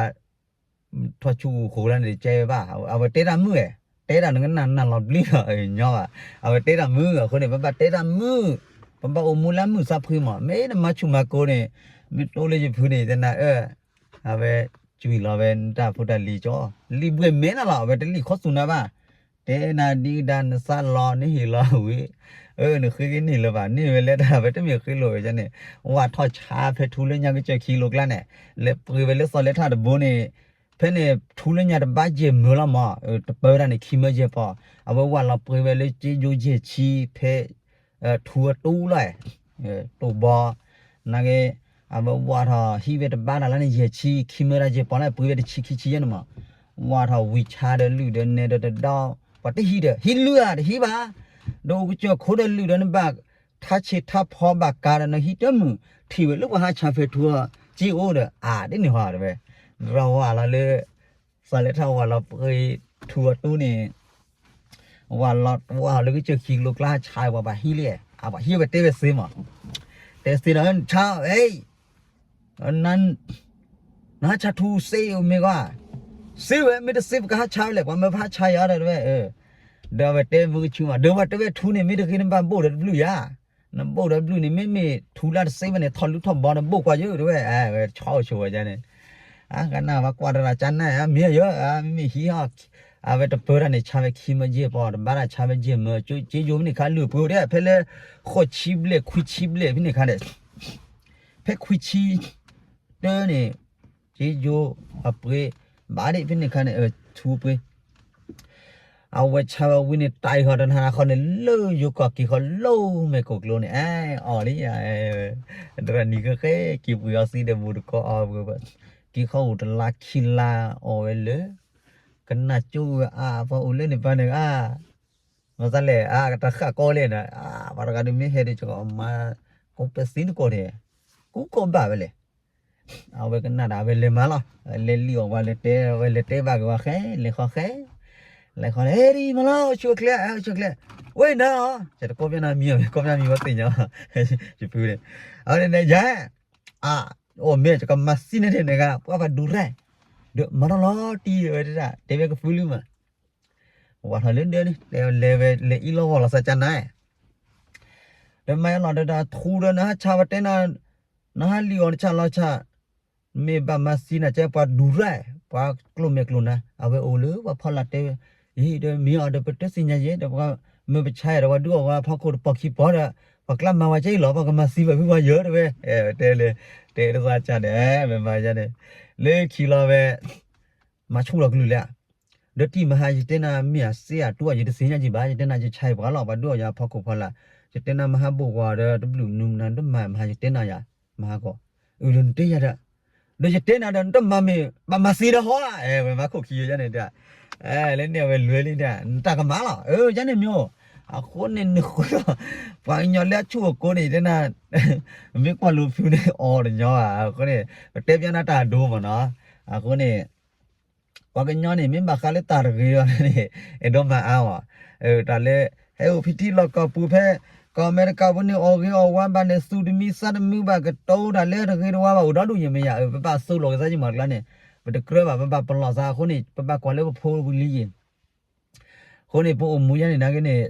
ထီၣ်ဆူၣ်ဃိးလၢန့ၣ် ကဲဝဲဘၣ် အဝဲတဲတၢ်မုၣ်ဧါ တဲတၢ်နကနၣ်နၢ်လီၤဘျံလီၤ ညီဘၣ် အဝဲတဲတၢ်မုၣ်အဃိန့ၣ် ပဘၣ်တဲတၢ်မုၣ် ပဘၣ်အိၣ်မူလၢမုၣ်သးဖှံမး မ့ၢ်နမၤဆူၣ်မၤကိၤန့ၣ် မ့ၢ်တိၢ်လၢယဖုန့ၣ် တနၤအၢ အဝဲ ကွံာ်လီၤဝဲတၢ်ဖိတၢ်လံၤကၠီ လံာ်ဘှဲၣ်မဲာ်နၤလီၤ အဝဲတလံာ်ခီသူၣ်နၤဘၣ် တဲနၤဒ်ဒါနသးလီၤ နဟ့ၣ်လီၤဝံၤ အၢ နဃ့က့ၤန့ၢ်လၢၤဘၣ် န့ၢ်ဝဲလၢတၢ် အဝဲတမ့ၢ်ဃ့လိာ်ဝဲန့ၣ် ဝၤထီၣ်ဆါဖဲထူလၢညါကစၢၢ်ခံလိာ်ကျါန့ၣ် လဲၤပှ့ၤဝဲလၢသီလဲထၣ်တဘိန့ၣ် ဖဲန့ၣ် ထူလၢညါတဘၣ်ယဲၢ်မၢလီၤမး တပၢဝဲဒၣ်န့ၣ် ခံမၢယဲၢ်ပီၢ် အဝဲဝၤလီၤပှ့ၤဝဲလၢက့ယိယဲၢ်ဆံဖဲ ထူအတူလီၤ တိၢ်ဘီ နာ်က့ အဝဲဝၤထီၣ်ဟံးဝဲတဘၣ်တၢ်လၢန့ၣ် ယဲၢ်ဆံ ခံမၢတၢ်ယဲၢ်ပီၢ်လၢပှ့ၤဝဲတဆံခံဆံယဲၢ်န့ၣ်မး ဝၤထီၣ်ဝံၤဆါဒီးလုၢ်ဒီးနဲဒီးတဒီ ပှၤတဟံးဒီး ဟံးလုၢ်ဧါ တဟံးဘၣ် ဒီးအိၣ်ကစၢၢ်ခိဒီးလုၢ်ဒီးနဘၣ် ထါဆံးထါဖီဘၣ်ကါဒီးနဟံးတမုာ် ထံၣ်ဝဲလၢပှၤဟးဆါဖဲထူအီၤ က့အိၣ်ဒီး အါ ဒ်န့ၣ်ဟီတဝဲ ဒီးဝၤလီၤလၢ သီလဲထၣ်ဝၤလီၤပှ့ၤထူအတူန့ၣ် ဝၤလီၤဝၤလၢကစၢၢ်ခံလိာ်ကျါဟးဆါ ပှၤဘၣ်ဟံးလံ အပှၤဟံးဝဲတဲဝဲသ့မး တဲသ့ဒီး ဆါ အ့ နဟးဆါထူစ့အိၣ်မ့ၢ်ဂီၢ် စ့ဝဲ မ့ၢ်တစ့ပကဟးဆါဝဲလဲၣ် ပှၤမၢပဟးဆါယၤဒီးတဝဲ ဒီးအဝဲတဲမုၢ်ကဆူမး ဒီးပှၤတဲဝဲထူန့ၣ် မ့ၢ်တဂ့ၤနဘၣ်ဘိၣ်ဒီးတဘျုးယၤ နဘိၣ်ဒီးတဘျုးန့ၣ် မ့မ့ၢ်ထူလၢတစ့ဘၣ်န့ၣ် ထီၣ်လူထီၣ်ဘီဒီးဘိၣ်ကွၢ်ယုာ်တဝဲ အဝဲဆီအိၣ်ဆိဝဲန့ၣ် အကနၣ်ဝဲကွၢ်တရၣ်ကနၣ် မ့ၢ်ယၤ မ့မ့ၢ်ဟံးဟီၣ် အဝဲတပၢတၢ်န့ၣ် ဆါဝဲခံမၢယဲၢ်ပီၢ် တဘၣ်တၢ်ဆါဝဲယဲၢ်မၢ က့ယိဖဲန့ၣ်ခါ လုၢ်ပှ့ၤအိၣ်ဒဲး ဖဲလၢ ဃိးဆံဘျဲၣ် ခွံဆံဘျဲၣ်ဖဲန့ၣ်ခါဒီး ဖဲခွံဆံ တၢန့ၣ် က့ယိအပှ့ၤ ဘၣ်ဒ်ဖဲန့ၣ်ခါန့ၣ် ထူပှ့ၤ အဝဲဆါဝဲဝံၤန့ၣ် တၢ်အံၤဃီတနၤဃီန့ၣ် လၢယိၤကီၢ်က့ၤဃီလၢမဲာ်ကိးကျိန့ၣ် အအီၤလံ တရၣ်နံၤဃဲဃဲ က့ၤပှ့ၤအီၤသံဒီးမူတကီအီၤ က့ၤဃီအိၣ်တလါခံလါအီၤဝဲလၢ ကနၣ်ကၠိဝဲအါ ပှၤအိၣ်လၢန့ၣ်ပၢ်န့ၣ်အါ မၤသးလဲၣ် အကတၢၢ်ဃၣ်ကီလဲၣ်နၤ အပှၤတဂၤဒုးမ့ၢ်ဟဲဒုးကမၤ ကိးပဲသံနကိးန့ၣ် ကူကီၢ်ဘၣ်ဝဲလဲၣ် အဝဲကနၣ်ဒီး အဝဲလဲၤမၤလီၤ လဲၤလံၣ်အီၣ်ဝဲ လဲၤတဲဝဲ လဲၤတဲဘၣ်က့ၤဝဲဃဲ လဲၤဃီဃဲ လဲၤဃီန့ၣ် ဟဲဒံးမၤလီၤ အိၣ်ဆူၣ်အိၣ်ချ့ အိၣ်ဆူၣ်အိၣ်ချ့, ဝဲနၤ, ယတကိးပျဲနၤမံၤအီၤ ကိးပျဲမံၤဝဲသ့ၣ်ညါ, ယပုၢ်န့ၣ်, အဝဲန့ၣ်ယဲ, အ, အိၣ်မ့ၢ် ယကမၤသံန့ၣ်န့ၣ် နဂၤ ပှၤပှၤဒူရဲၣ်, ဒီးမၤထီၣ်လီၤတံၢ်ဝဲဒၣ် တဲဝဲကဖုလံမး, ဝဲထီၣ်လၢဒၢန့ၣ် တဲလဲၤဝဲလဲၤအံၤလီၤဂီၢ်လီၤသးကနၤ, ဒီးမၤယလီၤဒီးထူဒီးနဟးဆါဝဲတဲနၤ, နဟးလံၣ်အီၤနဆါလီၤဆါ မ့ၢ်ဘၣ်မၤသံနၤကဲပှၤဒူရဲၣ် ပှၤကျိၣ်မဲာ်ကျိၣ်နၤ အဝဲအိၣ်လၢပှၤဖီလာ်တဲဝဲ, အံၤဒီးမ့ၢ်အီၤဒီးပတသ့ၣ်ညါယဲ ဒီးပှၤမၢပဆါယၤဒီးပှၤဒုးအီၣ်ဝဲဖီခိၣ်တပီၢ်ခံပီၢ်ဒီး ပှၤကျါမၤဝဲကဲအံၤလီၤ ပှၤကမၤသံဘၣ်ဖုပှၤယၢၤတဲဝဲ, တဲလၢ, တဲတသးကန့ၣ် မ့ၢ်မၤယန့ၣ်, လၢခံလီၤဝဲ မၤဆူၣ်လီၤကလုၢ်လဲၣ်, ဒီးတံၢ်မဟါယတဲနၤမ့ၢ်အစ့အတူၢ်အယတသ့ၣ်ညါကံဘၣ် ယတဲနၤယဆါပှၤလီၤ ပှၤဒုးအီၣ်ယၤဖီခိၣ်ဖီလာ်, ယတဲနၤမဟါဘိၣ်ကွၢ်ဒီးတဘျုးမနုၤမနုၤတမၤမဟါယတဲနၤယၤ, မဟါကီး, အၢ ဒီးနတဲယၤဒီး, ဒီးယတဲနၤဒီးနတမၤမ့ၢ် ဘၣ်မၤသံဒီးဟီဧါ ဝဲမၤခိၣ်ခံယိယါန့ၣ်ဒီး, လၢန့ၣ်အဝဲလဲၤလံဒီး နတၢ်ကမၣ်လီၤ အၢ ယါန့ၣ်မ့ၢ်, အဃိန့ၣ်နဃုလီၤ, ပှၤကညီလၢအဆူၣ်အကိးန့ၣ် ယတဲနၤ မ့ၢ်ကွၢ်လိဖုန့ၣ် အီၤတညီဘၣ် အဃိန့ၣ် ပတဲပျဲနၤတၢ်အဒိမ့ၢ်နီၤ, အဃိန့ၣ် ပှၤကညီန့ၣ် မ့ၢ်ဘၣ်ဃးလၢတၢ်တဂ့ၤဒီးန့ၣ် အဲၣ်ဒိးမၤအါမး, တၢ်လၢ ဟဲအိၣ်ဖံထံလီၢ်ကီၢ်ပူၤဖဲ ကီၢ်အမဲရကၤပူၤန့ၣ် အီၣ်ဂ့ၤအီၣ်ဝါဘၣ်န့ၣ် သူၣ်တမံသးတမုာ်ဘၣ် ကတိၤတၢ်လၢတဂ့ၤတဝါဘၣ် အိၣ်ဒီဒူၣ်ယမ့ၢ်ယၤ ပဘၣ်သိၣ်လိာ်က့ၤသးယမၤကျါန့ၣ်, ပတကြၢးဘၣ် ပဘၣ်ပလီၢ်သးအဃိန့ၣ် ပဘၣ်ကွၢ်လၢပဖိပလံၤယံၤ အဃိန့ၣ် ပအိၣ်မူယါန့ၣ်နာ်က့န့ၣ်,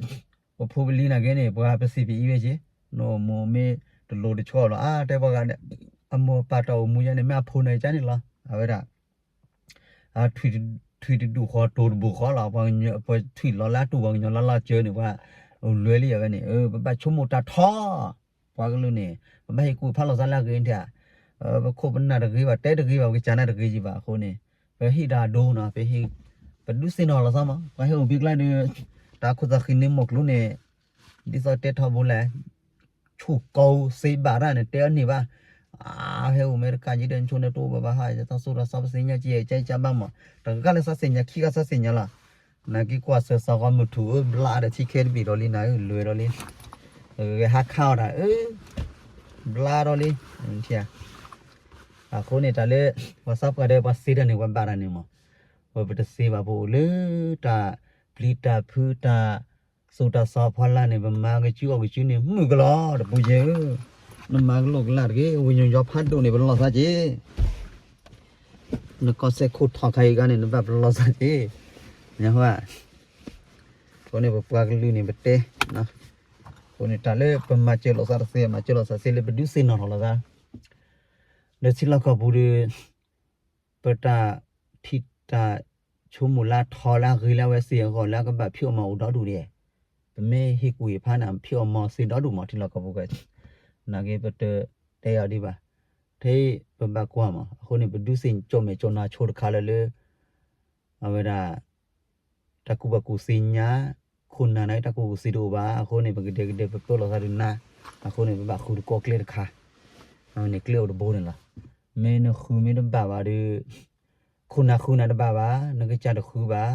ပဖိပလံၤနာ်က့န့ၣ် ပှၤပစံးပအံၤဝဲက့, နအိၣ်မူမ့ၢ်တလိၤတဆီလီၤ အါ တဲပှၤဂၤန့ၣ်, အမိၢ်အပၢ်တၢ်အိၣ်မူယါန့ၣ် မ့ၢ်အဖိန့ၣ်ကန့ၣ်လီၤ အဝဲဒၣ်, ထွံၣ်တဒူၣ်ဃီတိၤတဘိဃီလီၤ ပှၤထွံၣ်လီၤလၢအတူၢ်ပှၤကညီလၢလီၤစၢၤန့ၣ် ပှၤအိၣ်လွဲလံအဝဲန့ၣ် ပဘၣ်ဆိကမိၣ်တၢ်ထီ ပှၤကလုာ်န့ၣ် ပဘၣ်ဟ့ၣ်ကူၣ်ဖးလီၤသးလၢအဂ့ၤန့ၣ်ဧါ, ပခိၣ်ပနၢ်တဂ့ၤဘၣ် တဲတဂ့ၤဘၣ် ပကစၢ်နၢ်တဂ့ၤယံၤဘၣ်အဃိန့ၣ်, ပဟ့ၣ်တၢ်အဒိနီၤ ပဟ့ၣ်, ပဒုးသ့ၣ်နီၣ်လီၤသးမး ပှၤဟဲအိၣ်ဘံကျါဒီး, တၢ်ခိၣ်သးဃံန့ၣ်မီၢ်ကျိၤန့ၣ်, ဒ်သိးတဲထီဘိလဲၣ်, ဆူၣ်ကိးစ့ဘၣ်တၢ်န့ၣ် တဲအန့ၣ်ဘၣ်, အဟဲအိၣ်မဲတကးယံၤဒီး နဆိန့ၣ်တအိၣ်ဘၣ်ဘၣ်ဟါ ယတၢ်သိၣ်တၢ်သီပသ့ၣ်ညါကဲ ကဲကဘၣ်မး, တဂၤလၢသးသ့ၣ်ညါ ခံဂၤသးသ့ၣ်ညါလီၤ နာ်က့ကွၢ်စၢၤသးဂီၤမုၢ်ထူၣ်အၢဘျါဒီးထံခဲတဘ့ၣ်ဒီးလံနၤဧၢ လွဲၤဒီးလံ, ဂဲၤဟးခးအီၤတၢ်အၢ, ဘျါဒီးလံ, အဃိန့ၣ်တၢ်လၢ, ပှၤသးပှၢ်ဒီးပှၤသ့တၢ်န့ၣ် ပှၤဘၣ်တၢ်န့ၣ်မး, ပတသ့ဘၣ်ပအိၣ်လၢ, တၢ်ပျံၤတၢ်ဖုးတၢ်, သူၣ်တၢ်သီဖီလာ်န့ၣ် ပမၤကစုအီၣ်ကစုန့ၣ် မုာ်ကလီၤ တပူၤယဲၢ်ဧၢ, နမၤကလိာ်ကလၢ်တဂ့ၤ ဝံၤညိယီဖးဒိၣ်န့ၣ် ပလီၢ်သးက့ၤ နကီၢ်စဲၣ်ခိၣ်ထီၣ်ခါအံၤဂၤန့ၣ် နဘၣ်ပလီၢ်သးက့ၤ, ညါဟါ, အဃိန့ၣ် ပပှၤကလုာ်န့ၣ် ပတဲ, အဃိန့ၣ်တၢ်လၢပမၤစၢၤလိာ်သးတသ့ မၤစၢၤလိာ်သးသ့လၢပဒုးသ့ၣ်နီၣ်ထီၣ်လိာ်သး, လၢထံလီၢ်ကီၢ်ပူၤဒီး, ပတၢ်ထံၣ်တၢ်ဆိကမိၣ်လၢထီလၢအဂ့ၤလၢအဝဲသ့ၣ်အဂီၢ်လၢအကဘၣ်ဖံးအီၣ်မၤအိၣ်ဒီဒူၣ်ဒံး, ပမ့ၢ်ဟ့ၣ်ကူၣ်ဟ့ၣ်ဖးန့ၣ် ဖံးအီၣ်မၤသ့ဒီဒူၣ်မး ထံလီၢ်ကီၢ်ပူၤက, နာ်က့ပတတဲအီၤဒံးဘၣ်, ထဲပဘၣ်ကွၢ်မး အဃိန့ၣ် ပဒုးသ့ၣ်ကၠီၣ်မဲာ်ကၠီၣ်နၤဆိတခါလၢလၢ, အဝဲဒၣ် တၢ်ကူၣ်ဘၣ်ကူၣ်သ့ညါ, ခိၣ်နၢ်န့ၣ် တၢ်ကူၣ်ကူၣ်သ့တအိၣ်ဘၣ်, အဃိန့ၣ် ပကဒဲကဒဲပပၢလီၤသးဒုးနၤ, အဃိန့ၣ် ပဘၣ်ဃုတကိးကျဲတခါ, အဝဲန့ၣ်ကျဲအိၣ်တဘိန့ၣ်လီၤ. မ့ၢ်နဃုမ့ၢ်တဘၣ်ဘၣ်ဒီး, ခိၣ်နၢ်ဃုနၤတဘၣ်ဘၣ်, နကစၢ်တဃုဘၣ်,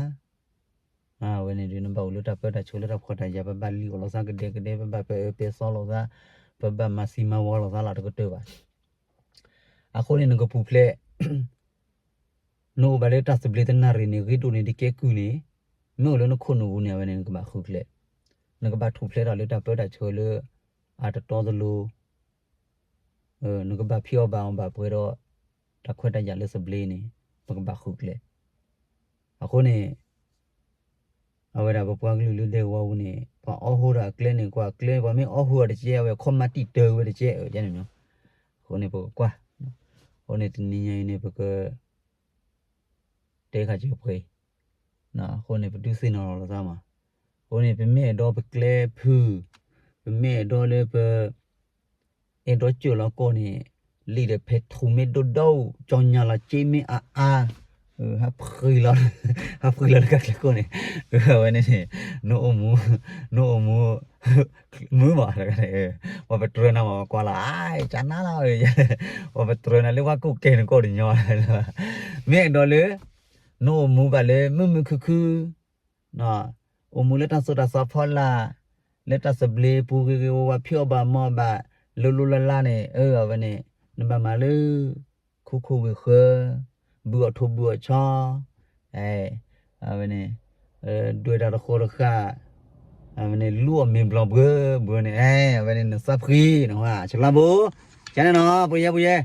အဝဲန့ၣ်ဒုး နဘၣ်အိၣ်လၢတၢ်ပၢတၢ်ဆှၢလၢတၢ်ဖှီၣ်တၢ်ယာ် ပဘၣ်လံၣ်အီၣ်လိာ်သးကဒဲကဒဲ ပဘၣ်ပဲာ်အၢပဲာ်သီလိာ်သး, ပဘၣ်မၤသံမၤဝီလိာ်သးလီၤတကတၢၢ်ဘၣ်. အဃိန့ၣ် နကပူၤဖျဲး နအိၣ်ဘၣ်လၢတၢ်သဘျ့သနၣ်ရံၣ်န့ၣ် ဂ့ၤဒိၣ်န့ၣ် တကဲကုၢ်န့ၣ်, မ့ၢ်အိၣ်လၢနခိၣ်နူာ်ပူၤန့ၣ် အဝဲန့ၣ် နကဘၣ်ဃုကျဲ, နကဘၣ်ထူၣ်ဖျဲးထီၣ်လၢတၢ်ပၢတၢ်ဆှၢလၢ အတတီတလိၤ, နကဘၣ်ဖံးအီၣ်ဘၣ်အီၣ်ဘၣ်ပှဲၤဒီး တၢ်ခွဲးတၢ်ယာ်လၢသဘျ့န့ၣ် ပကဘၣ်ဃုကျဲ. အဃိန့ၣ် အဝဲဒၣ်ပပှၤကလုာ်လၢဒဲကဝီၤပူၤန့ၣ် ပှၤအီၣ်ဟိတၢ်အကျဲန့ၣ် ကွၢ်ကျဲ ပှၤမ့ၢ်အီၣ်ဟိအီၤတကဲ အဝဲခီမၤတံာ်တၢ်ဝဲတကဲ အန့ၣ်မ့ၢ်, အဃိန့ၣ် ပကကွၢ်, အဃိန့ၣ်တနံၤညါအံၤန့ၣ် ပက တဲခါက့ၤပှဲၤ, အဃိန့ၣ် ပဒုးသ့ၣ်နီၣ်လီၤလိာ်သးမး, အဃိန့ၣ် ပမ့ၢ်အဲၣ်ဒိးပကျဲဖုၣ်, ပမ့ၢ်အဲၣ်ဒိးလၢပ အဲၣ်ဒိးစၢၢ်လီၤကီၢ်န့ၣ်, လံာ်ဒီးဖဲထူမ့ၢ်ဒိၣ်ဒိၣ်, ကၠီညါလီၤက့မ့ၢ်အါအါ, ဟးဖှံလီၤ, ဟးဖှံလီၤလၢကကျဲခိၣ်န့ၣ်, အဝဲန့ၣ်န့ၣ်, နအိၣ်မူ, နအိၣ်မူ မုာ်မး, ပှၤပတြၢၤနၤမး ပှၤကွၢ်လီၤ အါ ကနါလီၤ, ပှၤပတြၢၤနၤလၢပှၤကိးကဲန့ၣ်ကိးတညီလီၤ, မ့ၢ်အဲၣ်ဒိးလၢ နအိၣ်မူဘၣ်လၢမုာ်မုာ်ခုၣ်ခုၣ်, အိၣ်မူလၢတၢ်သိၣ်တၢ်သီဖီလာ်, လၢတၢ်သဘျ့ပူၤဂ့ၤဂ့ၤဝါဝါ ဖံးအီၣ်ဘၣ်မၤအီၣ်ဘၣ်, လိၤလိၤလၢ်လၢ်န့ၣ်, အဝဲန့ၣ်, နဘၣ်မၤလၢ ခိခိၣ်ဝ့ၢ်ဃၢ, ဘုၣ်အီၣ်ထိၣ်ဘုၣ်အီၣ်ဆီ, အဝဲန့ၣ်, ဒွဲၣ်တၢ်တဃီတဃာ်, အဝဲန့ၣ်လူအီၣ်မ့ၤဘျီဘှၢဘှၢန့ၣ်, အဝဲန့ၣ်နသးဖှံနီၤ, ဆလါဘိ, ကန့ၣ်နီၤ, ပယဲပယဲ,